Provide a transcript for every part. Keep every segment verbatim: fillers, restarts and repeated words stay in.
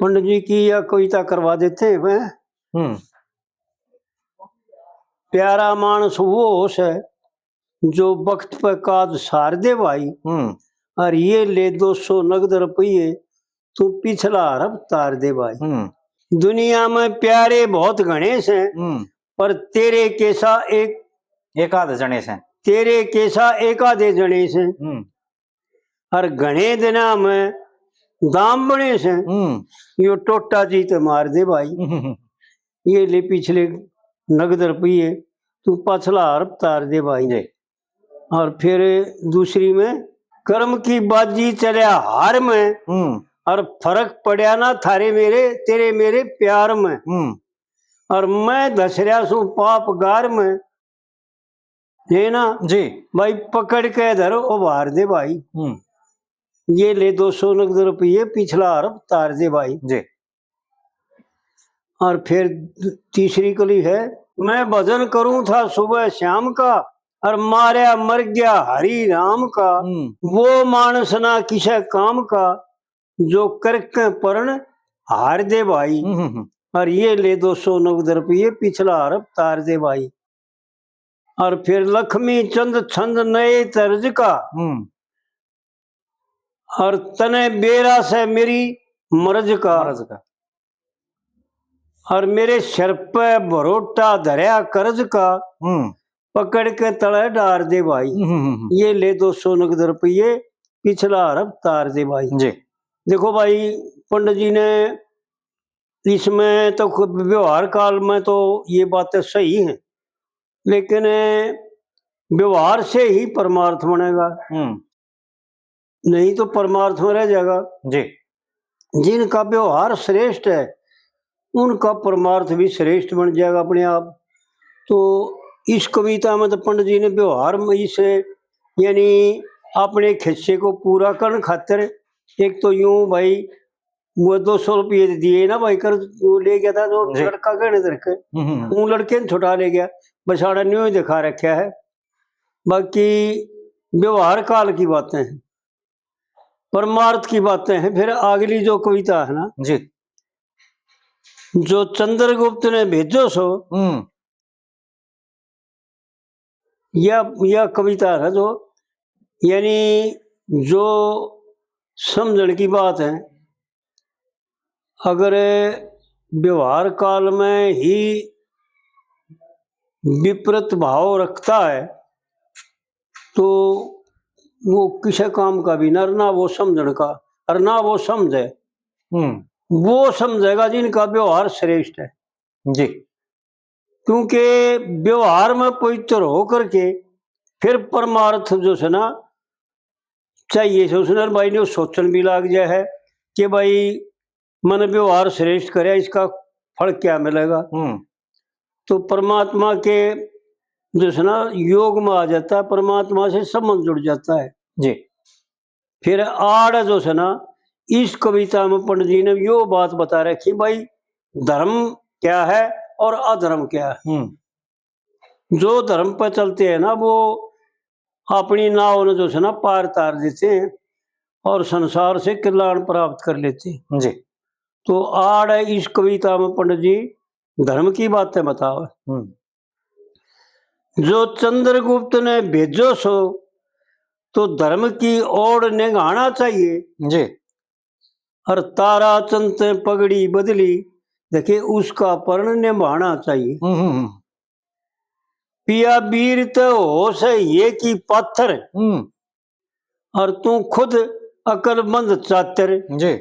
पंडित जी की यह कविता करवा देते हैं। हम्म। प्यारा मानस वो होश है जो वक्त पे काज सार दे भाई। हम्म। और ये ले दो सौ नगद रुपये, तू पिछला हरफ तार दे भाई। हम्म। दुनिया में प्यारे बहुत घणे से, हम्म। पर तेरे कैसा एक एक आध जने से। तेरे कैसा एक आधे जने से। हम्म। और घणे दिना में दाम बने से। हम्म। यो टोटा जी ते मार दे भाई। हम्म। ये ले पिछले नगद रुपये, तू पाछला हरफ तार दे भाई। जी। और फिर दूसरी में, कर्म की बाजी चल्या हार में, हम्म। और फर्क पड़या ना थारे मेरे, तेरे मेरे प्यार में। हम्म। और मैं धस रहा सूं पाप गार में, है ना? जी। भाई पकड़ के धर उभार दे भाई। हम्म। ये ले दो सौ नगद रुपये, पिछला हरफ तार दे भाई। जी। और फिर तीसरी कली है, मैं भजन करूं था सुबह शाम का, और मारया मर गया हरि राम का। हम्म। वो मानस ना किसे काम का, जो करके परण हार दे भाई। हम्म, हम्म, हम्म। और ये ले दो सौ नगद रुपये, पिछला हरफ तार दे भाई। और फिर लक्ष्मी चंद छंद नए तर्ज का, हम्म। और तने बेरा से मेरी मर्ज का। मर्ज का। और मेरे सिर पे भरोटा धरया कर्ज का, हम्म। पकड़ के तले डार दे भाई। हम्म, हम्म, हम्म। ये ले दो सौ नगद रुपये, पिछला हरफ तार दे भाई। जी। देखो भाई, पंडित जी ने इसमें तो खुद व्यवहार काल में तो ये बातें सही हैं, लेकिन व्यवहार से ही परमार्थ बनेगा, हम्म। नहीं तो परमार्थ में रह जाएगा। जी। जिनका व्यवहार श्रेष्ठ है, उनका परमार्थ भी श्रेष्ठ बन जाएगा अपने आप। तो इस कविता में तो पंडित जी ने व्यवहार में इस, यानी अपने खिस्से को पूरा करने खातिर, एक तो यूं भाई, वो दो सौ रुपये दिए ना भाई, कर वो ले गया था जो जी। लड़का गहने धर के, हम्म, हम्म। वो लड़के ने छुटा ले गया, बसाड़ा न्यू ही दिखा रखा है। बाकी व्यवहार काल की बातें हैं, परमार्थ की बातें हैं। फिर अगली जो कविता है ना, जी। जो चंद्रगुप्त ने भेजो सो, हम्म। या, या कविता है जो, यानी जो समझण की बात है, अगर व्यवहार काल में ही विपरीत भाव रखता है, तो वो किसी काम का भी ना, ना वो समझण का, और ना वो समझे। हम्म। वो समझेगा जिनका व्यवहार श्रेष्ठ है। जी। क्योंकि व्यवहार में पवित्र हो करके फिर परमार्थ जो है ना चाहिए से, उसने भाई ने सोचण भी लाग जाए है कि भाई, मैंने व्यवहार श्रेष्ठ करया, इसका फल क्या मिलेगा। हम्म। तो परमात्मा के जो है ना योग में आ जाता है, परमात्मा से संबंध जुड़ जाता है। जी। फिर आड़ जो है ना, इस कविता में पंडित जी ने यो बात बता रखी, भाई, धर्म क्या है और अधर्म क्या है। हम्म। जो धर्म पर चलते हैं ना, वो अपनी नाव ने जो है ना पार तार देते हैं और संसार से कल्याण प्राप्त कर लेते हैं। जी। तो आड़ है इस कविता में पंडित जी धर्म की बातें बतावे। हम्म। जो चंद्रगुप्त ने भेजो सो, तो धर्म की ओर निगाहना चाहिए। जी। और तारा चंद ते पगड़ी बदली, देखे उसका परण निभाना चाहिए। हम्म, हम्म, हम्म। पिया वीर ते हो से ये की पाथर, हम्म। और तू खुद अकलमंद चातर। जी।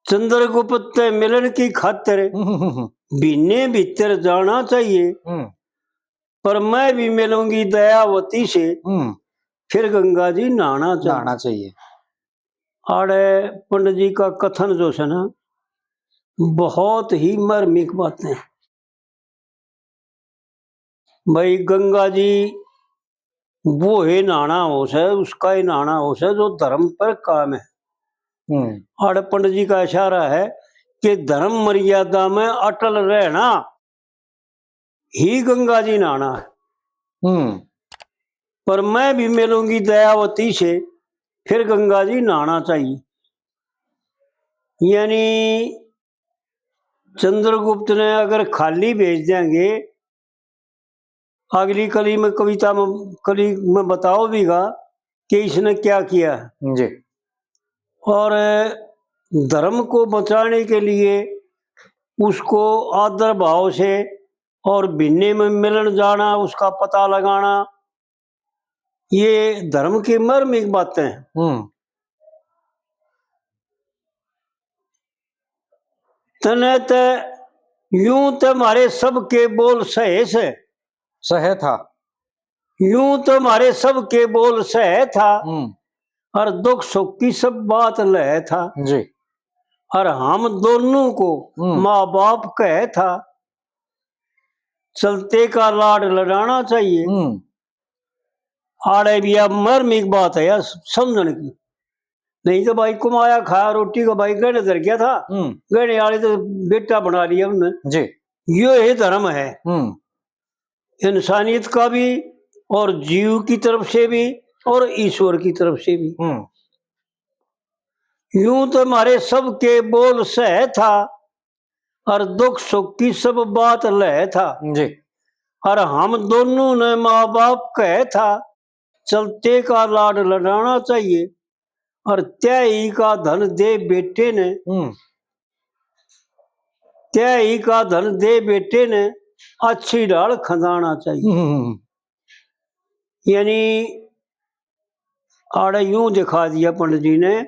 चंद्रगुप्त ते मिलन की खातर हम्म, हम्म, हम्म। भीने भीतर जाना चाहिए। हम्म। पर मैं भी मिलूंगी दयावती से, हम्म। फिर गंगा जी नहाना चाहिए। नहाना चाहिए। आड़े पंडित जी का कथन जो है ना, बहुत ही मार्मिक बातें। भाई, गंगा जी वो है नहाना हो से, उसका ही नहाना हो से जो धर्म पर काम है। हम्म। आड़े पंडित जी का इशारा है कि धर्म मर्यादा में अटल रहना ही गंगा जी नहाना है। हम्म। पर मैं भी मिलूंगी दयावती से, फिर गंगा जी नहाना चाहिए। यानी चंद्रगुप्त ने अगर खाली भेज देंगे, अगली कली में, कविता में, कली में बताओ भी गा कि इसने क्या किया। जी। और धर्म को बचाने के लिए उसको आदर भाव से और भिन्ने में मिलन जाना, उसका पता लगाना, ये धर्म की मार्मिक बातें हैं। हम्म। तने ते यूं ते म्हारे सबके बोल सहे से। सहे था। यूं तो म्हारे सबके बोल सहे था, हम्म। और दुख सुख की सब बात लहे था। जी। और हम दोनों को हम्म। माँ बाप कहे था, चलते का लाड लड़ाना चाहिए। हम्म। आड़े भी अब मार्मिक बात है यार, समझण की। नहीं तो भाई, कमाया खाया रोटी का भाई गहने धर गया था, हम्म। गहने वाले तो बेटा बना लिया उनने। जी। यो ही धर्म है। हम्म। इंसानियत का भी, और जीव की तरफ से भी और ईश्वर की तरफ से भी। हम्म। यूं तो म्हारे सबके बोल सहे था, और दुख सुख की सब बात लहे था। जी। और हम दोनों ने माँ बाप कहे था, चलते का लाड लड़ाना चाहिए, और त्याई का धन दे बेटे ने, हम्म। त्याई का धन दे बेटे ने, अच्छी ढाल खंदाना चाहिए। हम्म। यानी आड़े यूं दिखा दिया पंडित जी ने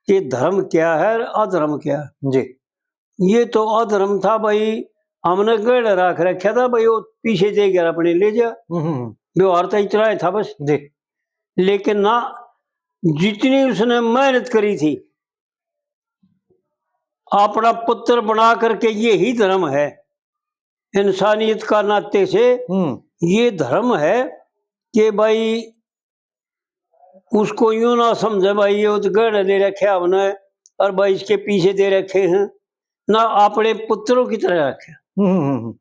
कि धर्म क्या है और अधर्म क्या है। जी। ये तो अधर्म था भाई, हमने गहने रख रखा था भाई, वो पीछे दे गया, अपने ले जा। हम्म, हम्म, हम्म। व्यवहार तो इतना ही था बस। जी। लेकिन ना, जितनी उसने मेहनत करी थी, अपना पुत्र बना करके, यही धर्म है इंसानियत का नाते से। हम्म। ये धर्म है कि भाई, उसको यूं ना समझे भाई, ये तो गहने दे रखे हमने और भाई इसके पीछे दे रखे हैं, ना अपने पुत्रों की तरह रखे। हम्म, हम्म, हम्म।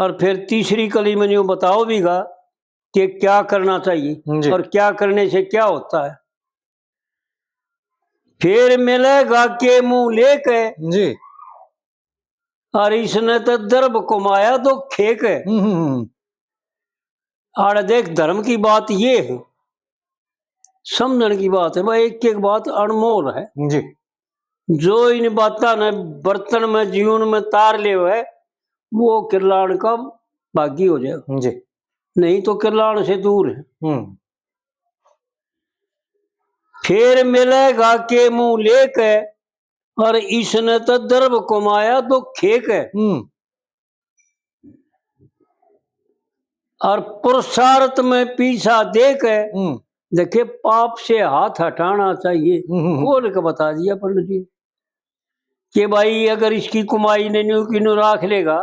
और फिर तीसरी कली में यूं बताओ भी गा कि क्या करना चाहिए जी। और क्या करने से क्या होता है। फिर मिलेगा के मुंह लेके जी। और इसने तो दरब कमाया तो खेक है। हम्म, हम्म, हम्म। आड़े देख, धर्म की बात ये है, समझण की बात है भाई, एक एक बात अनमोल है। जी। जो इन बातां ने बर्तन में, जीवन में तार ले है, वो किरलाण का भागी हो जाए। जी। नहीं तो किरलाण से दूर है। हम्म। फिर मिलेगा के मुंह लेके और इसने तो दरब कमाया तो खेक है। हम्म। और पुरुषार्थ में पीछा दे के हम्म। देखे, पाप से हाथ हटाना चाहिए। हम्म, हम्म, हम्म। खोल के बता दिया पंडित जी कि भाई, अगर इसकी कमाई ने न्यू की न्यू राख लेगा,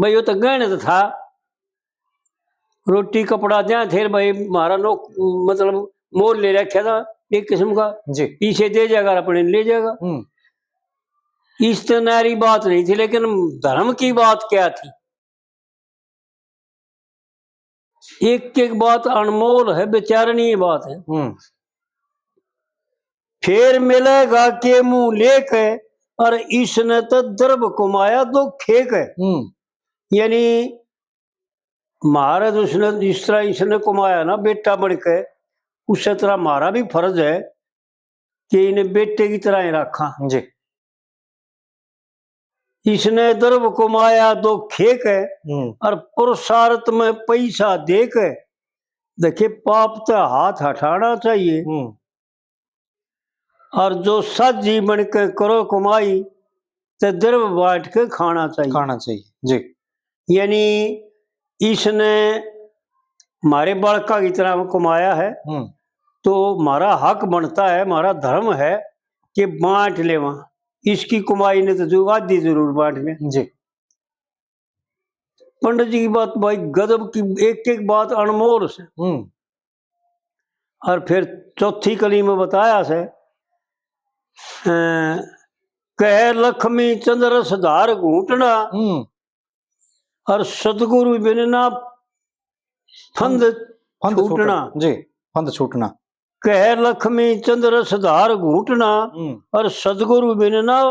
भाई, वो तो गहने तो था, रोटी कपड़ा दिया थे भाई, म्हारा नो, मतलब, मोल ले रखा था एक किस्म का, जी। पीछे दे जाएगा, अपने ले जाएगा। हम्म। इस तो नारी बात नहीं थी, लेकिन धर्म की बात क्या थी? एक एक बात अनमोल है, विचारणीय बात है। हम्म। फिर मिलेगा के मुंह लेके, और इसने तो दरब कमाया तो खेक है। हम्म। यानी महाराज उसने जिस तरह इसने कमाया ना बेटा बन के, उस तरह हमारा भी फर्ज है कि इन्हें बेटे की तरह ही रखा। जी। इसने दरब कमाया तो खेक है, हम्म। और पुरुषार्थ में पैसा दे के, देखे, पाप ते हाथ हटाना चाहिए। हम्म। और जो साझी बन के करो कमाई, ते दरब बांट के खाना चाहिए। खाना चाहिए, जी। यानी इसने म्हारे बालका की तरह कमाया है, हम्म। तो म्हारा हक बनता है, म्हारा धर्म है कि बांट लेवा। इसकी कमाई ने तो जो आधी जरूर बांट ले। जी। पंडित जी की बात भाई गजब की, एक एक बात अनमोल से। हम्म। और फिर चौथी कली में बताया से, अ, कह लक्ष्मी चंद्र सुधार घूटना, हम्म। और सतगुरु बिन ना फंद फंद छूटना। छूटना। जी, फंद छूटना। कह लक्ष्मी चंद्र सुधार घूटना, हम्म। और सदगुरु बिन ना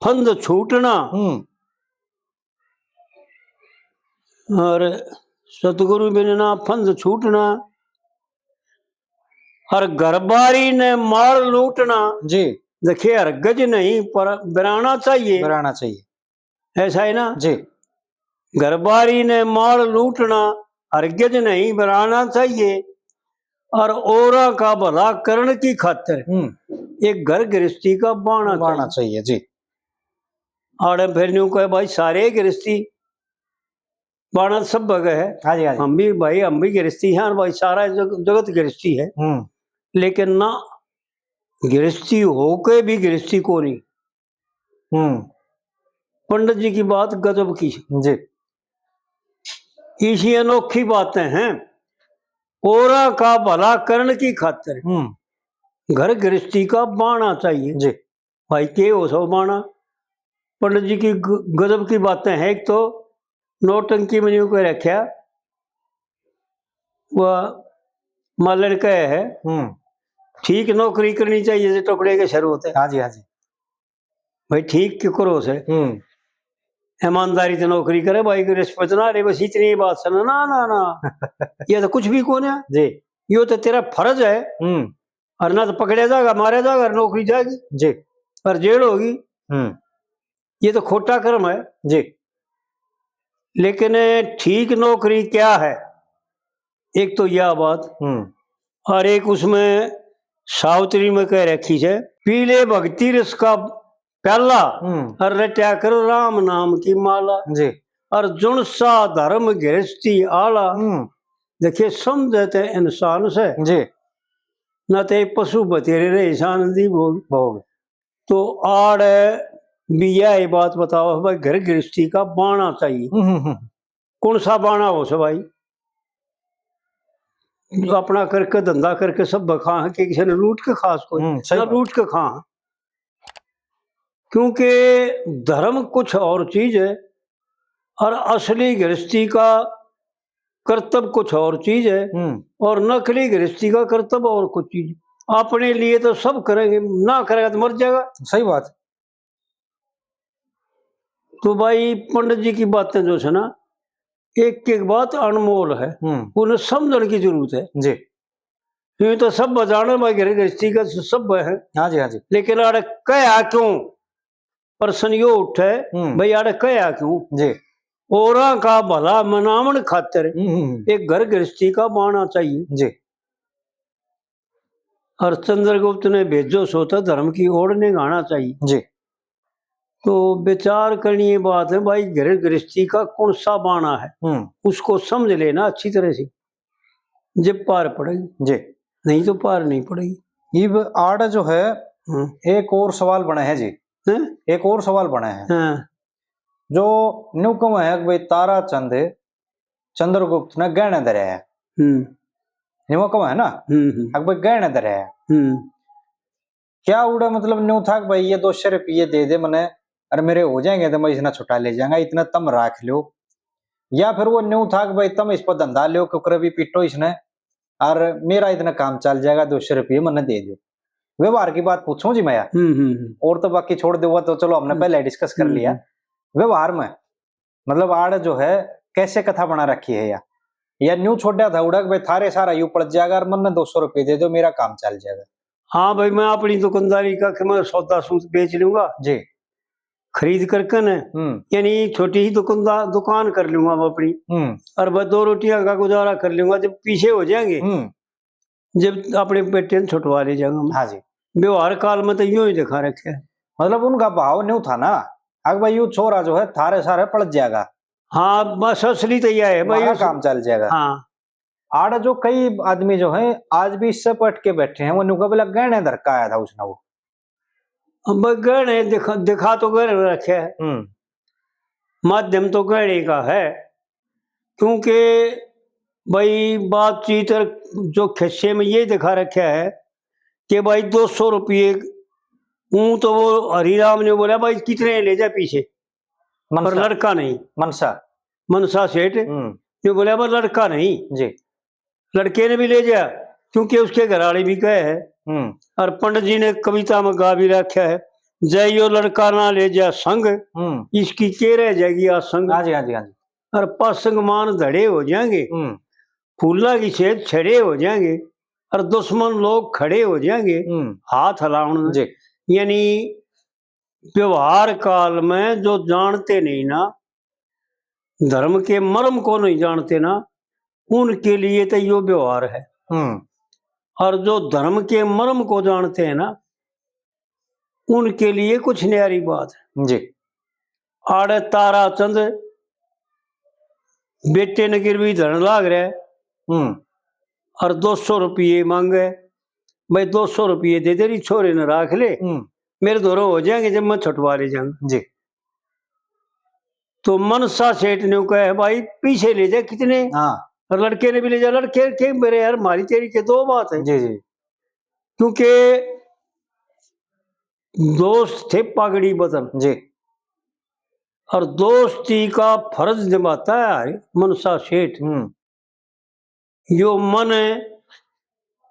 फंद छूटना। हम्म। और सतगुरु बिन ना फंद छूटना, और घर बारी ने माल लूटना। जी। देखे हरगज नहीं पर बिराना चाहिए। बिराना चाहिए। ऐसा है ना? जी। घर बारी ने माल लूटना, हरगज नहीं बिराना चाहिए, और औरा का भला करण की खातर हम्म। एक घर गृहस्थी का बाना बाना चाहिए। चाहिए, जी। आड़े फिर न्यू कहे, भाई, सारे गृहस्थी बाना सब बगे है। हाँ जी, हाँ जी। हम भी, भाई, हम भी गृहस्थी हैं, और भाई, सारा जग-, जगत गृहस्थी है। हम्म। लेकिन ना, गृहस्थी होके भी गृहस्थी को नहीं। हम्म। पंडित जी की बात गजब की। जी। इसी अनोखी बातें हैं, औरा का भला करण की खातिर हम्म। घर गृहस्थी का बाना चाहिए। जी। भाई, के हो सो बाना? पंडित जी की ग-, गजब की बातें हैं। एक तो नौटंकी में न्यू कह रखा, वह मालन कहे है, हम्म। ठीक नौकरी करनी चाहिए, जो टुकड़े के सर होते हैं। हाँ जी, हाँ जी। भाई, ठीक क्यों करो से? हम्म। ईमानदारी से नौकरी करे भाई, कोई रिश्वत ना ले, बस इतनी ही बात सुना। ना, ना, ना। ये तो कुछ भी कौन है। जी। यो तो तेरा फर्ज है। हम्म। और ना तो पकड़या जाएगा, मारया जाएगा, और नौकरी जाएगी। जी। और जेल होगी। हम्म। ये तो खोटा कर्म है। जी। लेकिन ठीक नौकरी क्या है? एक तो यह बात। हम्म। और एक उसमें सावित्री में कह रखी है, पी ले भक्ति रस का प्याला, हम्म। और रट्या कर राम नाम की माला। जी। और जुण सा धर्म गृहस्थी आला, हम्म। देखिए, समझे ते इंसान से। जी। ना ते पशु बतेरे रहे इंसान दी भोग। भोग। तो आड़ भी यह बात बताओ, भाई, घर गृहस्थी का बाना चाहिए। हम्म, हम्म, हम्म। कौन सा बाना हो से भाई? अपना करके, धंधा करके सब खा है, कि किसी ने लूट के खा कोई? हम्म, सही ना बात। लूट के खा। क्योंकि धर्म कुछ और चीज है और असली गृहस्थी का करतब कुछ और चीज है हम्म। और नकली गृहस्थी का करतब और कुछ चीज। अपने लिए तो सब करेंगे, ना करेगा तो मर जाएगा। सही बात। तो भाई, पंडित जी की बातें जो है ना, एक एक बात अनमोल है, हम्म। उन्हें समझने की जरूरत है। जी। यूं तो सब जाने भाई, घर गृहस्थी का सब है। हाँ जी, हाँ जी। लेकिन आड़े कहा क्यों? प्रश्न यो उठे, हम्म। भाई, आड़े कहा क्यों? जी। औरां का भला मनावण खातिर हम्म, हम्म, हम्म। एक घर गृहस्थी का बाना चाहिए। जी। और चंद्रगुप्त ने भेजो सो तो धर्म की ओर निगाना चाहिए। जी। तो विचार करनी ये बात है भाई, घर गृहस्थी का कौन सा बाना है, हम्म। उसको समझ लेना अच्छी तरह से, जब पार पड़ेगी। जी। नहीं तो पार नहीं पड़ेगी। इब आड़ जो है, हम्म। एक और सवाल बने है जी। हैं? एक और सवाल बने है। हाँ। जो न्यू कहवे है कि भाई, तारा चंद चंद्रगुप्त ने गहने धरे है। हम्म। न्यू कहवे है ना, हम्म, हम्म। कि भाई, गहने धरे है। हम्म। क्या उड़ा मतलब न्यू था कि भाई, ये दो सौ रुपये दे दे मने, और मेरे हो जाएंगे तो मैं इसने छुटा ले जाऊंगा, इतना तम राख लो। या फिर वो न्यू था कि भाई, तम इस पर धंधा लो, क्योंकि भी पीटो इसने, और मेरा इतना काम चल जाएगा, दो सौ रुपये मने दे दो। व्यवहार की बात पूछूं जी मैं यार। हम्म, हम्म, हम्म। और तो बाकी छोड़ दूंगा, तो चलो, हमने हम्म। पहले डिस्कस कर हम्म, लिया। हम्म। व्यवहार में मतलब आड़ जो है, कैसे कथा बना रखी है या, या न्यू छोड़ा था उड़ा कि भाई, थारे सारा यू पड़ जाएगा और मन्ने दो सौ रुपये दे दो, मेरा काम चल जाएगा। हाँ भाई, मैं अपनी दुकानदारी का कि मैं सौदा सूद बेच लूंगा। जी। खरीद करके न, हम्म। यानी छोटी ही दुकानदार, दुकान कर लूंगा मैं अपनी। हम्म। और बस दो रोटियां का गुजारा कर लूंगा। जब पीछे हो जाएंगे, हम्म। जब अपने बेटे ने छुटवा ले जाऊंगा मैं। हाँ जी। व्यवहार काल में तो यूं ही दिखा रखे है। मतलब उनका भाव न्यू था ना, अक भाई, यू छोरा जो है, थारे सारे पड़ जाएगा। हाँ, बस असली तो यह है भाई, हमारा उस काम चल जाएगा। हाँ। आड़ जो कई आदमी जो है, आज भी इससे पट के बैठे हैं, वो न्यू का बोला, गहने धर का आया था उसने वो। अब गहने दिखा, दिखा तो गहने रखे है। हम्म। माध्यम तो गहने का है, क्योंकि भाई, बातचीत और जो खिस्से में ये दिखा रखा है कि भाई, दो सौ रुपये, ऊं तो वो हरीराम ने बोला, भाई, कितने ले जा पीछे, पर मनसा। लड़का नहीं। मनसा। मनसा सेठ हम्म। ने बोला, भाई, लड़का नहीं। जी। लड़के ने भी ले जाया, क्योंकि उसके घराली भी कहे है। हम्म। और पंडित जी ने कविता में गा भी रखा है, "जय यो लड़का ना ले जा संग, हम्म। इसकी के रह जाएगी आसंग।" हाँ जी, हाँ जी, हाँ जी। और पासंग मान धड़े हो जाएंगे, हम्म। फूला की छेद छड़े हो जाएंगे, और दुश्मन लोग खड़े हो जाएंगे, हम्म। हाथ हलाउण में। जी। यानी व्यवहार काल में जो जानते नहीं ना, धर्म के मर्म को नहीं जानते ना, उनके लिए तो यो व्यवहार है। हम्म। और जो धर्म के मर्म को जानते हैं ना, उनके लिए कुछ न्यारी बात है। जी। आड़े ताराचंद बेटे ने गिरवी धरण लाग रहा है, हम्म। और दो सौ रुपये मांगे, "भाई, दो सौ रुपये दे दे, री छोरे ने राख ले, हम्म। मेरे धोरे हो जाएंगे, जब मैं छुटवा ले जाऊंगा।" जी। तो मनसा सेठ ने कहा, "भाई, पीछे ले जा कितने।" हाँ। और लड़के ने भी ले जा, लड़के के, "मेरे यार, मारी तेरी के दो बात है।" जी, जी। क्योंकि दोस्त थे पगड़ी बदल। जी। और दोस्ती का फर्ज निभाता है मनसा सेठ। हम्म। यो मन,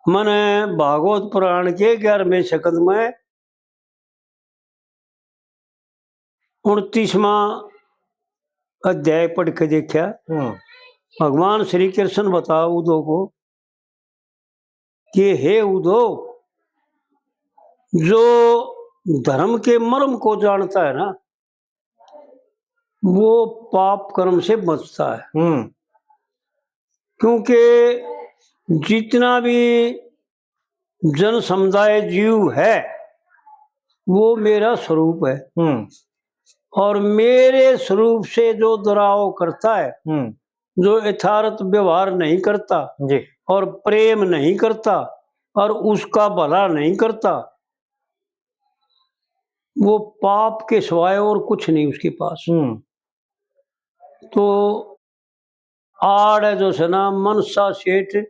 मन भागवत पुराण के ग्यारहवें स्कंद में उनतीसवां अध्याय पढ़ के देखा। हम्म। भगवान श्री कृष्ण बता उद्धव को कि हे उद्धव, जो धर्म के मर्म को जानता है ना, वो पाप कर्म से बचता है। हम्म। क्योंकि जितना भी जन समुदाय जीव है, वो मेरा स्वरूप है। हम्म। और मेरे स्वरूप से जो दुराव करता है, हम्म। जो यथार्थ व्यवहार नहीं करता जी। और प्रेम नहीं करता और उसका भला नहीं करता, वो पाप के सिवाय और कुछ नहीं उसके पास। हम्म। तो आड़ है जो है ना, मनसा सेठ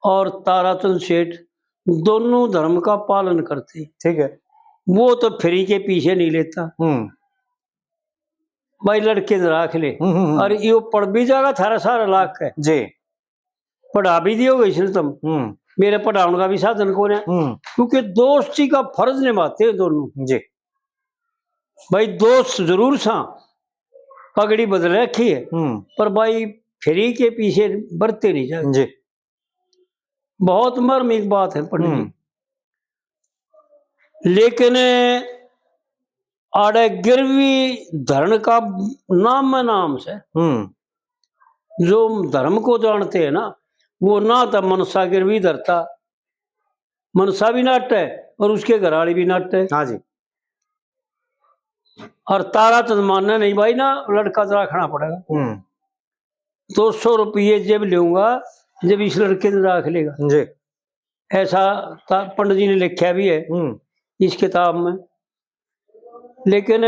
और ताराचंद सेठ दोनों धर्म का पालन करते। ठीक है। वो तो फ्री के पीछे नहीं लेता। हम्म। भाई, लड़के ने राख ले। हम्म, हम्म, हम्म। और यो पढ़ भी जाएगा थारा सारा लाख है। जी। पढ़ा भी दियोगे इसने तुम। हम्म। मेरे पढ़ाने का भी साधन कौन है? हम्म। क्योंकि दोस्ती का फर्ज निभाते हैं दोनों। जी। भाई, दोस्त जरूर सा, पगड़ी बदल रखी है, हम्म। पर भाई, फ्री के पीछे बरते नहीं जाते। जी। बहुत मार्मिक बात है पंडित जी। हम्म। लेकिन आड़े गिरवी धरण का नाम में नाम से, हम्म। जो धर्म को जानते हैं ना, वो ना तो मनसा गिरवी धरता, मनसा भी नाटे और उसके घराली भी नाटे। हाँ जी। और ताराचंद मानने नहीं भाई ना, लड़का तो रखना पड़ेगा। हम्म। दो सौ रुपये जब लूंगा, जब इस लड़के ने राख लेगा। जी। ऐसा ता-, पंडित जी ने लिखा भी है हम्म। इस किताब में। लेकिन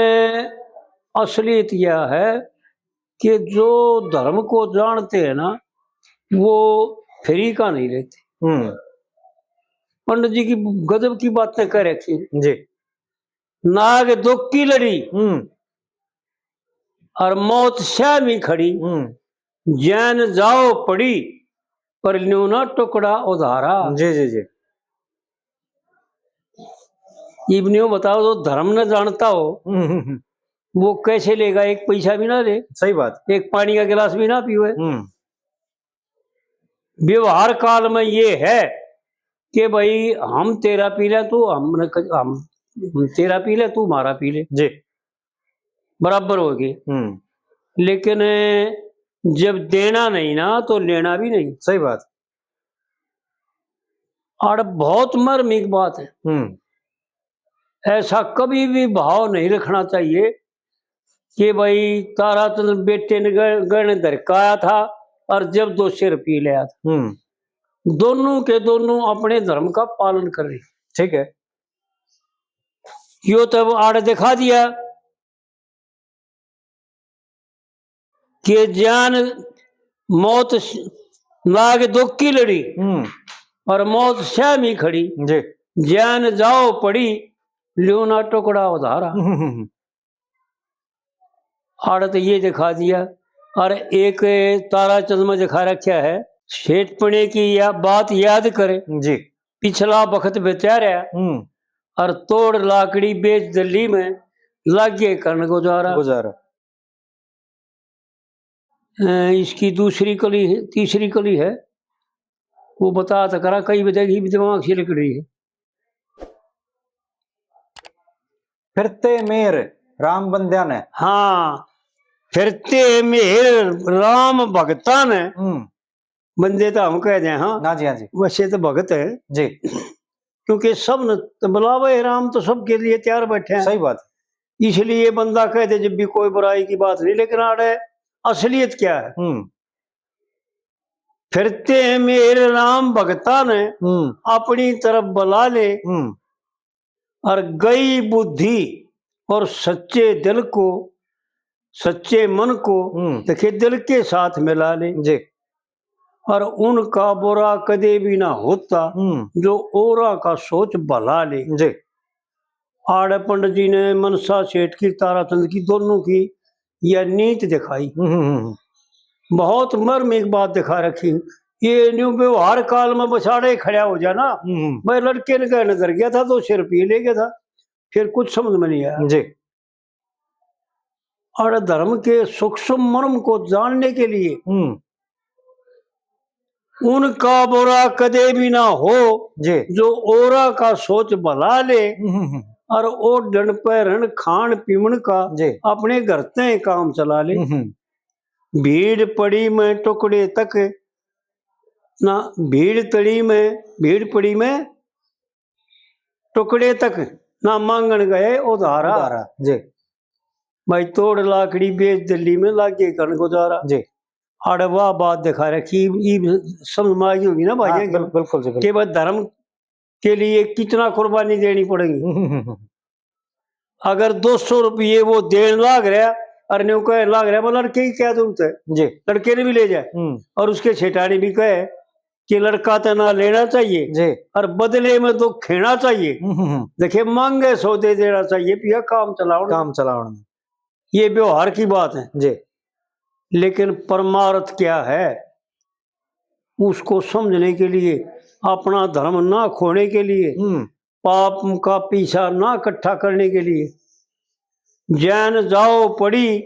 असलियत यह है कि जो धर्म को जानते हैं ना, वो फ्री का नहीं लेते। हम्म। पंडित जी की गजब की बातें कह रखी। जी। नाग दुख की लड़ी हम्म। और मौत स्यामी खड़ी, हम्म। जैन जाओ पड़ी, पर ल्यो ना टुकड़ा उधारा। जी, जी, जी। इब न्यू बताओ, जो धर्म न जानता हो, हम्म, हम्म, हम्म। वो कैसे लेगा? एक पैसा भी ना दे, सही बात। एक पानी का गिलास भी ना पीवे। हम्म। व्यवहार काल में ये है कि भाई, हम तेरा पी लें, तू हमने क-, हम, हम तेरा पी लें, तू हमारा पी ले, जी। बराबर हो गए। हम्म। लेकिन जब देना नहीं ना, तो लेना भी नहीं। सही बात। और बहुत मार्मिक बात है। हम्म। ऐसा कभी भी भाव नहीं रखना चाहिए कि भाई, ताराचंद बेटे ने गह-, गहने धर के आया था और जब दो सौ रुपये ले आया था। हम्म। दोनों के दोनों अपने धर्म का पालन कर रहे। ठीक है। यो तो अब आड़ दिखा दिया कि जान मौत स-, नाग दुख की लड़ी हम्म। और मौत स्यामी खड़ी। जी। जान जाओ पड़ी, ल्यो ना टुकड़ा उधारा। हम्म, हम्म, हम्म। आड़ तो ये दिखा दिया। और एक ताराचंद में दिखा रखा है, सेठपणे की या बात याद कर, जी। पिछला बखत बित्या रहा, हम्म। और तोड़ लाकड़ी बेच दल्ली में, लाग्ये करण गुजारा। गुजारा। अ, इसकी दूसरी कली है, तीसरी कली है, वो बता तो करा, कई बजे की दिमाग से लिख रही है। फिरते मेर राम बंद्या ने। हाँ, फिरते मेर राम भगता ने। हम्म। बंदे तो हम कह दें, हाँ। हाँ जी, हाँ जी। वैसे तो भगत है। जी। क्योंकि सब न, तो बुलावे राम तो सबके लिए तैयार बैठे हैं। सही बात। इसलिए बंदा कह दे जब भी कोई बुराई की बात नहीं, लेकिन आड़े असलियत क्या है? हम्म। फिरते हैं मेरे राम भगता ने, हम्म। अपनी तरफ बुला ले, हम्म। और गई बुद्धि और सच्चे दिल को, सच्चे मन को, हम्म। देखे, दिल के साथ मिला ले। जी। और उनका बुरा कदे भी ना होता, हम्म। जो औरा का सोच भला ले। जी। आड़े पंडित जी ने मनसा सेठ की, ताराचंद की, दोनों की यह नीत दिखाई। हम्म, हम्म, हम्म। बहुत मर्मिक बात दिखा रखी। ये न्यू व्यवहार काल में बसाड़े खड़ा हो जाना। हम्म। भाई, लड़के ने कहने धर गया था, दो सौ रुपये ले गया था, फिर कुछ समझ में नहीं आया। जी। और धर्म के सूक्ष्म मर्म को जानने के लिए हम्म। उनका बुरा कदे भी ना हो, जी। जो औरा का सोच भला ले, हम्म, हम्म, हम्म। और ओढ़ण पहरण खान पीवण का जी। अपने घर ते काम चला ले। हम्म, हम्म। भीड़ पड़ी में टुकड़े तक ना, भीड़ तड़ी में, भीड़ पड़ी में टुकड़े तक ना, मांगण गए उधारा। उधारा, जी। भाई, तोड़ लाकड़ी बेच दल्ली में, लाग्ये करण गुजारा। जी। आड़े वाह बात दिखा रखी, इब समझ में आ गई होगी ना भाई, हाँ, बिल-, बिल्कुल जी, बिल्कुल। कि भाई, धर्म के लिए कितना कुर्बानी देनी पड़ेगी। हम्म, हम्म, हम्म। अगर दो सौ रुपये वो देन लाग रहा और न्यू कह लाग रहा, वो लड़के की क्या जरूरत है? जी। लड़के ने भी ले जाए। हम्म। और उसके सेठानी भी कहे कि लड़का तो ना लेना चाहिए जी। और बदले में तो खेना चाहिए। हम्म, हम्म, हम्म। देखिए, मांगे सौदे देना चाहिए, पिया काम चलाओ। काम चलाओ। ये व्यवहार की बात है। जी। लेकिन परमार्थ क्या है, उसको समझने के लिए, अपना धर्म ना खोने के लिए, हम्म। पाप का पीछा ना इकट्ठा करने के लिए, जैन जाओ पड़ी,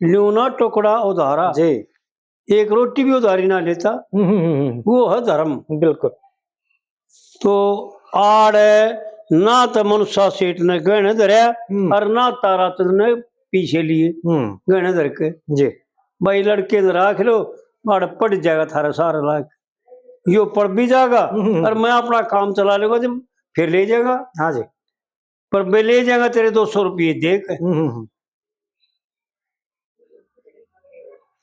ल्यूं ना टुकड़ा उधारा। जी। एक रोटी भी उधारी ना लेता, हम्म, हम्म, हम्म। वो है धर्म। बिल्कुल। तो आड़े ना तो मनसा सेठ ने गहने धरया हम्म। और ना ताराचंद ने पीछे लिए हम्म। गहने धर के। जी। भाई, लड़के ने राख लो, आड़े पड़ जाएगा थारा सारा लाख। यो पड़ भी जाएगा हम्म। और मैं अपना काम चला लूंगा, जब फिर ले जाएगा। हाँ जी। पर मैं ले जाएगा तेरे दो सौ रुपये दे के। हम्म, हम्म, हम्म।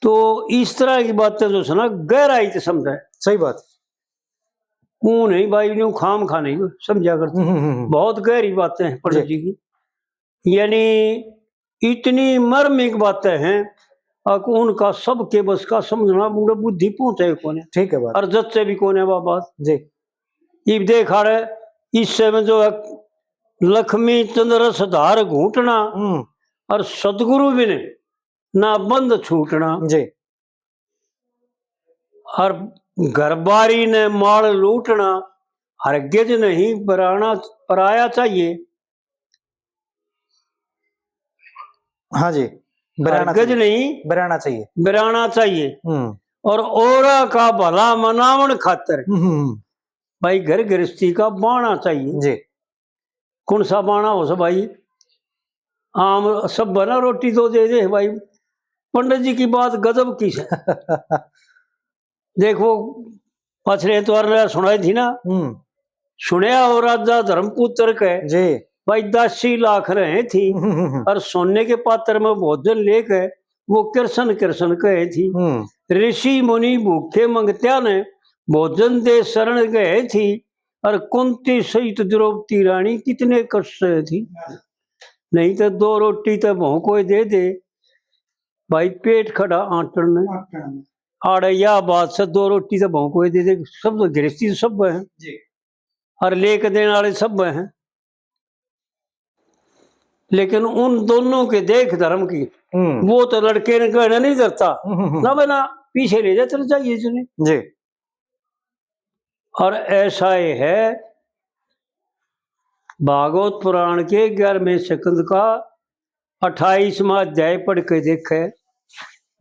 तो इस तरह की बातें जो है ना, गहराई से समझे। सही बात। वो नहीं भाई, न्यू खाम खा नहीं समझा करते। हम्म, हम्म, हम्म। बहुत गहरी बातें हैं पंडित जी। जी की, यानी इतनी मर्मिक बातें हैं, अक उनका सबके बस का समझना, मुड़े बुद्धि पहुंचे कोने। ठीक है बात। और जच्चे भी कोने बाबा जी। इब देख आड़े, इससे में जो है, लक्ष्मी चंद्र सुधार घूटना हम्म। और सदगुरु बिन ना बंध छूटना। जी। और घर बारी ने माल लूटना, हरगिज नहीं बराना, पराया चाहिए। हाँ जी, बराना हरगिज चाहिए। नहीं बराना चाहिए। बराना चाहिए। हम्म। और औरा का भला मनावण खातर हम्म, हम्म, हम्म। भाई, घर गृहस्थी का बाणा चाहिए। जी। कौन सा बाणा हो से भाई? आम सब बना, रोटी तो दे दे भाई। पंडित जी की बात गजब की है। देखो, पाछले एतवार ने सुनाई थी ना, हम्म। सुनया हो राजा धर्मपुत्र के, जी। भाई, दासी लाख रहे थी, हम्म। और सोने के पात्र में भोजन लेके वो कृष्ण कृष्ण कहे थी। हम्म। ऋषि मुनि भूखे मंगत्या ने भोजन दे शरण गए थी, और कुंती सहित द्रौपदी रानी कितने कष्ट सहे थी। नहीं तो दो रोटी तो बहु कोई दे दे, भाई, पेट खड़ा आंटन ने। आंटन ने। आड़े या बात से दो रोटी तो बहु कोई दे दे, सब तो गृहस्थी सब है। जी। और लेके देने वाले सब हैं, लेकिन उन दोनों के देख धर्म की, हम्म। वो तो लड़के ने कहना नहीं धरता, हम्म, हम्म, हम्म। ना बना, पीछे ले जा, चल जाइए चले। जी। और ऐसा ही है, भागवत पुराण के ग्यारहवें स्कंद का अट्ठाईसवाँ अध्याय पढ़ के देखे,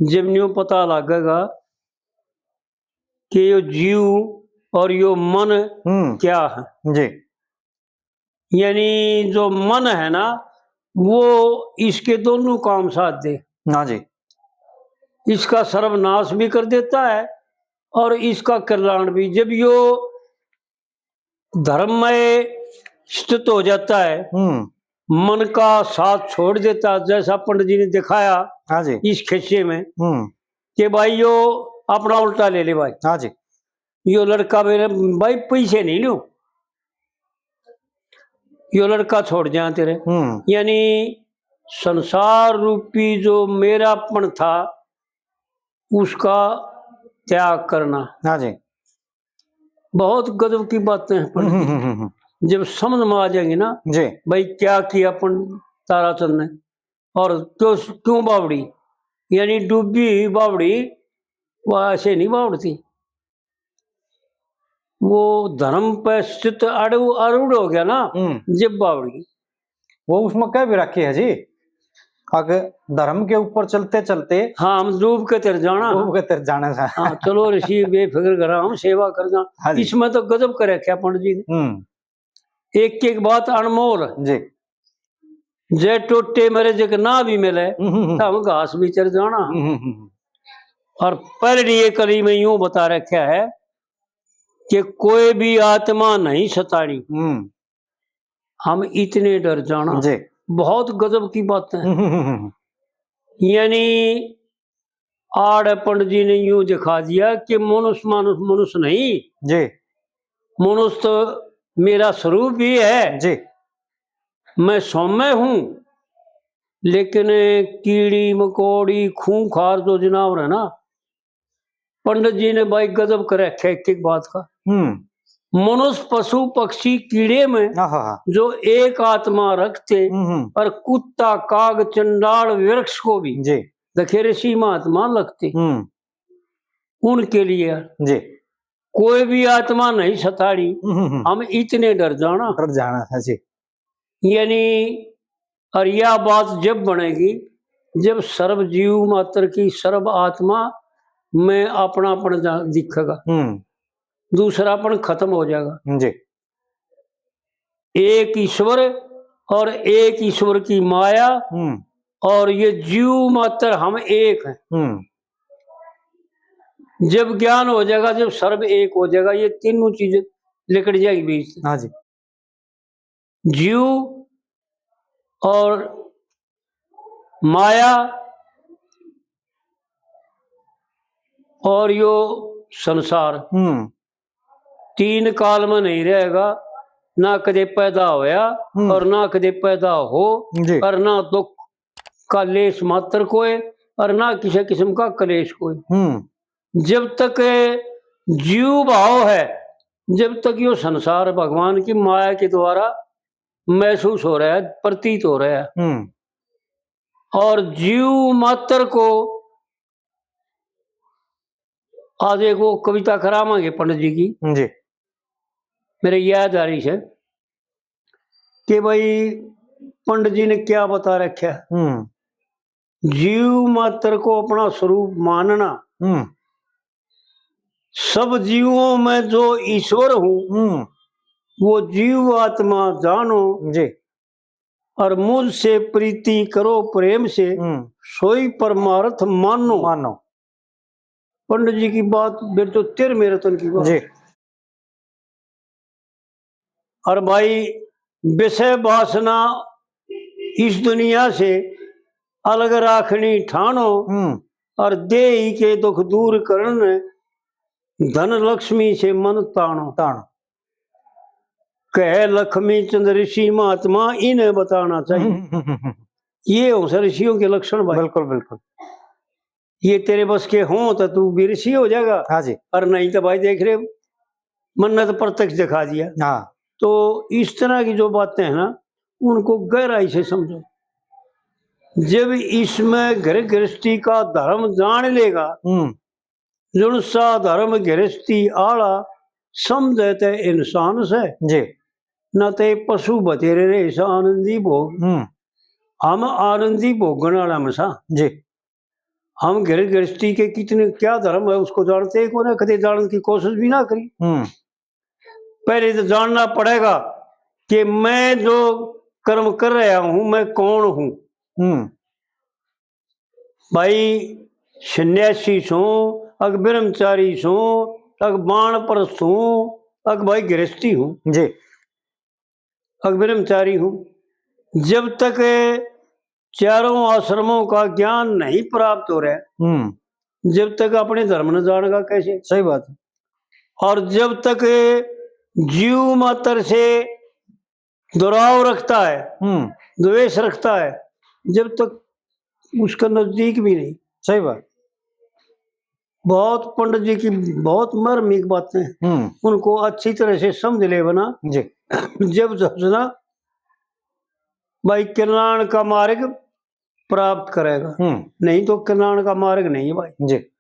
जब न्यू पता लगेगा कि यो जीव और यो मन हम्म। क्या है। जी। यानी जो मन है ना, वो इसके दोनों काम साथ दे। हाँ जी। इसका सर्वनाश भी कर देता है और इसका कल्याण भी। जब यो धर्म में स्थित हो जाता है, हम्म। मन का साथ छोड़ देता, जैसा पंडित जी ने दिखाया हाँ जी। इस खिस्से में, हम्म। कि भाई यो अपना उल्टा ले ले भाई। हाँ जी। यो लड़का मेरे भाई पैसे नहीं लो, यो लड़का छोड़ जा तेरे। हम्म। यानी संसार रूपी जो मेरापन था, उसका त्याग करना। हाँ जी। बहुत गजब की बातें हैं पंडित जी। हम्म, हम्म, हम्म, हम्म। जब समझ में आ जाएंगी ना जी। भाई क्या किया अपन ताराचंद ने और क्यों, क्यों बावड़ी, यानी डूबी हुई बावड़ी, वो ऐसे नहीं बावड़ती। वो धर्म पे स्थित अड़ू-, आरूढ़ हो गया ना, हम्म। जब बावड़ी। वो उसमें कह भी रखी है जी, अगर धर्म के ऊपर चलते चलते हाँ, हम डूब के तर जाना। डूब के तर जाना सा। हाँ, चलो ऋषि बेफिक्र करा, हम सेवा कर जा। हाँ जी। इसमें तो गजब कर रखे पंडित जी ने। हम्म। एक एक बात अनमोल। जी। जय टोटे मेरे जग ना भी मिले, हम्म, हम्म, हम्म। तो हम घास भी चर जाना। हम्म, हम्म, हम्म। और पहली ये कली में यूं बता रखा है कि कोई भी आत्मा नहीं सतानी, हम्म। हम इतने डर जाना। जी। बहुत गजब की बात है। हम्म, हम्म, हम्म। यानी आड़ पंडित जी ने यूं दिखा दिया कि मनुष्य मानुष मनुष्य नहीं, जी। मनुष्य तो मेरा स्वरूप ही है। जी। मैं सौम्य हूं, लेकिन कीड़ी मकोड़ी खूंखार जो जनावर है ना, पंडित जी ने भाई गजब कर रखे एक एक बात का। हम्म। मनुष्य पशु पक्षी कीड़े में आहा हा। जो एक आत्मा रखते हम्म, हम्म। और कुत्ता काग चंडाल वृक्ष को भी जी। देखे ऋषि महात्मा लगते हम्म। उनके लिए जी। कोई भी आत्मा नहीं सताड़ी, हम्म, हम्म, हम्म। हम इतने डर जाना। डर जाना है जी। यानी और यह बात जब बनेगी जब सर्व जीव मात्र की सर्व आत्मा में अपनापन जा-, दिखेगा, हम्म। दूसरापन खत्म हो जाएगा। जी। एक ईश्वर और एक ईश्वर की माया हम्म। और ये जीव मात्र हम एक हैं। हम्म। जब ज्ञान हो जाएगा, जब सर्व एक हो जाएगा, ये तीनों चीजें लिकड़ जाएगी बीच से। हाँ जी। जीव और माया और यो संसार हम्म। तीन काल में नहीं रहेगा, ना कदे पैदा होया हम्म। और ना कदे पैदा हो जी। और ना दुख का लेश मात्र कोए और ना किसी किस्म का कलेश कोए। हम्म। जब तक जीव भाव है, जब तक यो संसार भगवान की माया के द्वारा महसूस हो रहा है, प्रतीत हो रहा है। हम्म। और जीव मात्र को आज एक वो कविता करावांगे पंडित जी की, जी। मेरे याद आ रही है कि भाई पंडित जी ने क्या बता रखा है। हम्म। जीव मात्र को अपना स्वरूप मानना, हम्म। सब जीवों में जो ईश्वर हूँ, हम्म। वो जीव आत्मा जानो, जी। और मुझसे प्रीति करो प्रेम से, हम्म। सोई परमार्थ मानो। मानो। पंडित जी की बात, मेरे तो तेरहवें रतन की बात। जी। और भाई, विषय वासना इस दुनिया से अलग राखनी ठाणो, हम्म। और देही के दुख दूर करण, धन लक्ष्मी से मन ताणो। ताणो। कह लक्ष्मी चंद ऋषि महात्मा, इन्हें बताना चाहिए। ये हो सर ऋषियों के लक्षण भाई। बिल्कुल, बिल्कुल। ये तेरे बस के हों तो तू भी ऋषि हो जाएगा। हाँ जी। और नहीं तो भाई देख रहे, मन ने तो प्रत्यक्ष दिखा दिया। हाँ। तो इस तरह की जो बातें हैं ना, उनको गहराई से समझो। जब इसमें घर गृहस्थी का धर्म जान लेगा, हम्म। जुण सा धर्म गृहस्थी आला, समझे ते इंसान से, जी। ना ते पशु बतेरे रहे इस आनंदी भोग। हम्म। हम आनंदी भोगण वाला में सा। जी। हम घर गृहस्थी के कितने, क्या धर्म है, उसको जानते ही कोने, कदे जानने की कोशिश भी ना करी। हम्म। पहले तो जानना पड़ेगा कि मैं जो कर्म कर रहा हूं, मैं कौन हूं। हम्म। भाई, सन्यासी सूं, अक ब्रह्मचारी सूं, अक बाणप्रस्थ हूं, अक भाई गृहस्थी हूं, जी। अक ब्रह्मचारी हूं। जब तक चारों आश्रमों का ज्ञान नहीं प्राप्त हो रहा, हम्म। जब तक अपने धर्म न जानेगा कैसे? सही बात है। और जब तक जीव मात्र से दुराव रखता है, हम्म। द्वेष रखता है, जब तक उसका नजदीक भी नहीं। सही बात। बहुत पंडित जी की बहुत मार्मिक बातें, हम्म। उनको अच्छी तरह से समझ ले बना। जी। जब समझना भाई कल्याण का मार्ग प्राप्त करेगा, हम्म। नहीं तो कल्याण का मार्ग नहीं है भाई। जी।